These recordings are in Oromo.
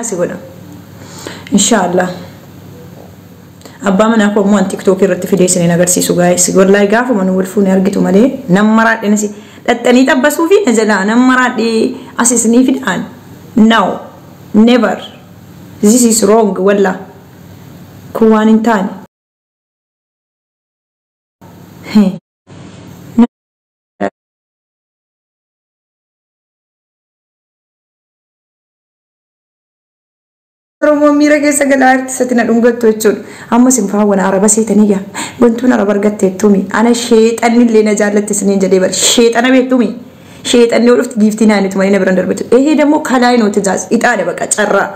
Si godha. Inshaallah. Abbaa manaa koo immoo an TikTok irratti fidee isiniin agarsiisu, guys. Wallahi gaafuma nu wal fuune argitu malee nan maraadhe nasi dhaxxanii xabbasuu fi na jalaa nan maraadhe as isinii fidaan. No. Never. This is wrong, wallah. Kun waan hin taane. Oromoon miira keessa galaa artisatti na dhungattu jechuudha. Ammas hin faawwan araba seetanii gaa. Wantuun araba argatteettumi. Ana sheexanni illee na jaallatti isiniin jedhee bara. Sheexana beektumi. Sheexanni yoo dhufti giiftii naanitu malee na biraan darbitu. Ehee dammoo kalaa hin oote jaas. Ixaadha baqa carraa.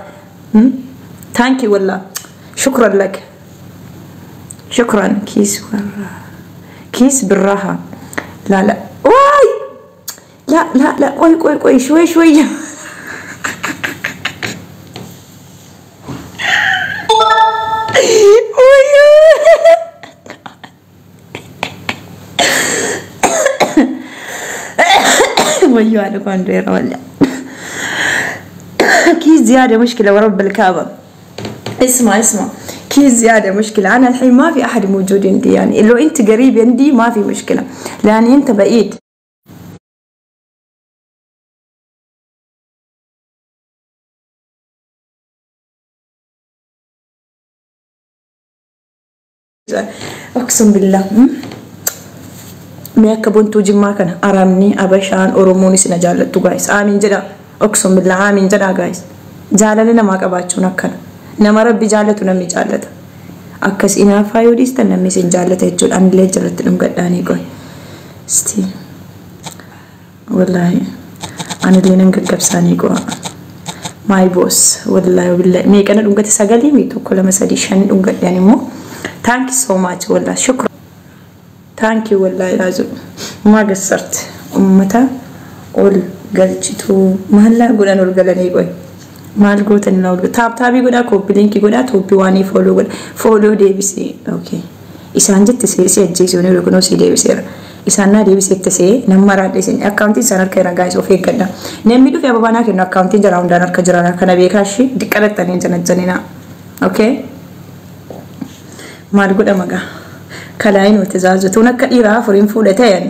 Thank you, wallah. Shukran lak. Shukran kiss warra. Kiss birraha. La la. Waay! La la la, ቆይ ቆይ ቆይ፣ ሽወይ ሽወይ። ويو على كوندير ولا كيس زيادة مشكلة ورب الكعبة. اسمع اسمع، كيس زيادة مشكلة. أنا الحين ما في أحد موجود عندي، يعني لو أنت قريب عندي ما في مشكلة، لأن أنت بعيد. أقسم بالله mee akka Bontuu Jimmaa kana Arabni, Abashaan, Oromoon isin jaallattu, guys. Aamiin jedha. أقسم بالله aamiin jedha, guys. Jaalala namaa qabaachuun akkana. Nama Rabbi jaallatu namni jaallata. Akkas inaafaa yoo dhiistan namni isin jaallata jechuudha. Anillee jalatti dhungadhaanii qoy. Sti. Wallaahi anillee nan gaggabsaanii qo'a. My boss, wallahi billahi meeqana dhungate? Sagalii mi? Tokko, lama, sadii, shan dhungadhe ani immoo. Thank you so much, wallah, shukran. Thank you, wallahi laazim. ما قصرت. Ummata ol galchituu maallaa godhan ol galanii qoy. Maal gootan na ol tap tapii godhaa, copy linkii godhaa, top oneii follow godha. Follow deebisee. Okay. Isaan jette see ajjeesuu ni kunoo si deebiseera. Isaan naa deebiseette see nan maraadhe isin akkaawuntiin isaan harka jira, guys, of eeggadha. Namni dhufe ababaa naa kennu akkaawuntiin jara hundaan harka jira, kana beekaa ishii diqqalattanii janajjanina. Okay. Maal godha magaa? Kalaayin wata zaazatuun akka dhiiraa afuriin fuudhe ta'an.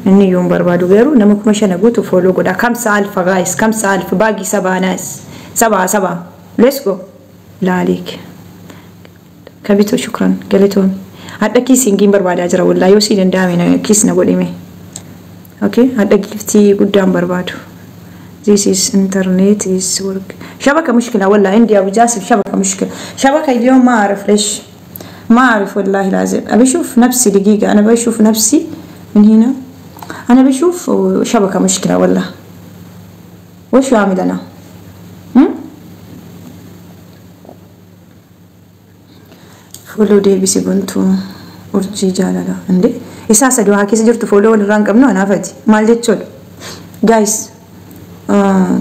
Inni iyyuu hin barbaadu, garuu nama 5,000 guutu follow godha. خمسة ألف, guys, خمسة ألف، باقي سبعة ناس، سبعة سبعة، let's go. Laaliik kabitu, shukran, galatoom. Hadha kissingiin barbaadaa jira, wallaa yoo sii danda'ame kiss na godhime. Okay, hadha giftii guddaan barbaadu. This is internet is work. شبكة مشكلة والله عندي أبو جاسم، شبكة مشكلة، شبكة اليوم ما أعرف ليش، ما أعرف والله لازم أبي أشوف نفسي دقيقة. أنا بشوف نفسي من هنا، أنا بشوف شبكة مشكلة والله. وش أعمل أنا؟ هم؟ Follow deebisi Bontuu urjii jaalala እንዴ isaa sadii haa keessa jirtu follow walirraa hin qabnu anaafati maal jechuudha, guys?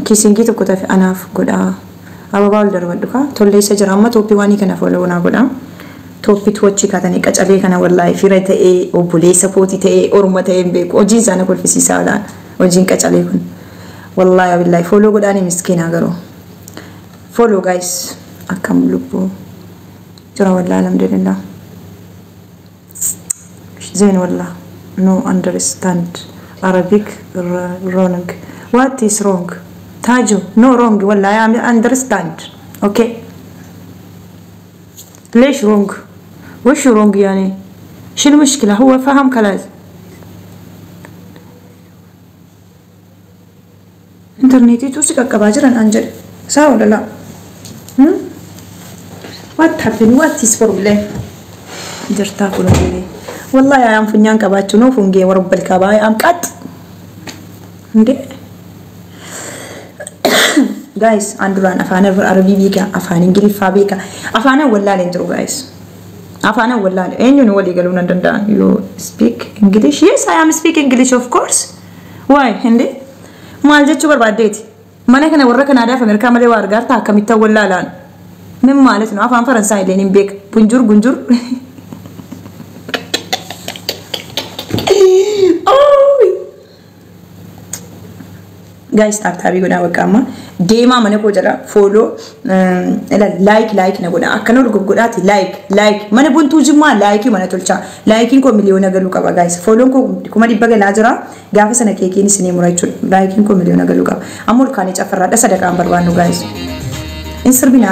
Kissingii tokko tafe anaaf godhaa, ababaa ol darbadhu kaa tolleessa jira. Amma top oneii kana follow naa godhaa. Top two kaatanii qacalee kana, wallaahi fira ta'ee, obboleessa kootii ta'ee, orma ta'ee hin beeku, hojiin isaa na kolfisiisaa olaan. Hojiin qacalee kun, wallaahi billaahi, follow godhaanii miskiinaa garuu. Follow, guys. Akkam lubbuu jira? Wallaahi alhamdulillah. زين والله. No understand Arabic wrong. What is wrong? Taju, no wrong, والله I understand. Okay, ليش wrong? وش wrong يعني؟ شو المشكلة؟ هو فهم خلاص. Intarneetiitu si qaqqabaa jiran an jedhe saa wala la. What happened? What is problem? Jirtaa kun wallahi ayaan funyaan qabaachuu noo fungee warabbal kabaa ayaan qax እንዴ. Guys, an duraan afaan Arabii beeka, afaan Ingiliffaa beeka, afaanan wallaaleen jiru, guys. Afaanan wallaale eenyuun walii galuu nan danda'an? You speak English? Yes, I am speak English, of course. Why? እንዴ maal jechuu barbaaddeeti? Mana kana warra Kanaadaaf Ameerikaa malee waa argaartaa? Akkamittan wallaalaan? ምን ማለት ነው? Afaan Faransaay illee hin beeka. Bonjour, bonjour. Oh! Guys, tap tapii godhaa. Bakka amma deemaa mana koo jala follow, like like na godhaa. Akkana ol goggodhaati like like mana Buntuu Jimmaa likeii mana tolchaa. Likeiin koo 1 miliyoona galuu qaba, guys. Follown koo 100,000 galaa jira. Gaafa sana keekiin isinii mura jechuudha. Likeiin koo 1 miliyoona galuu qaba. Amma ol kaanii cafarraadha. Sadaqaan barbaannu, guys. In sirbinaa.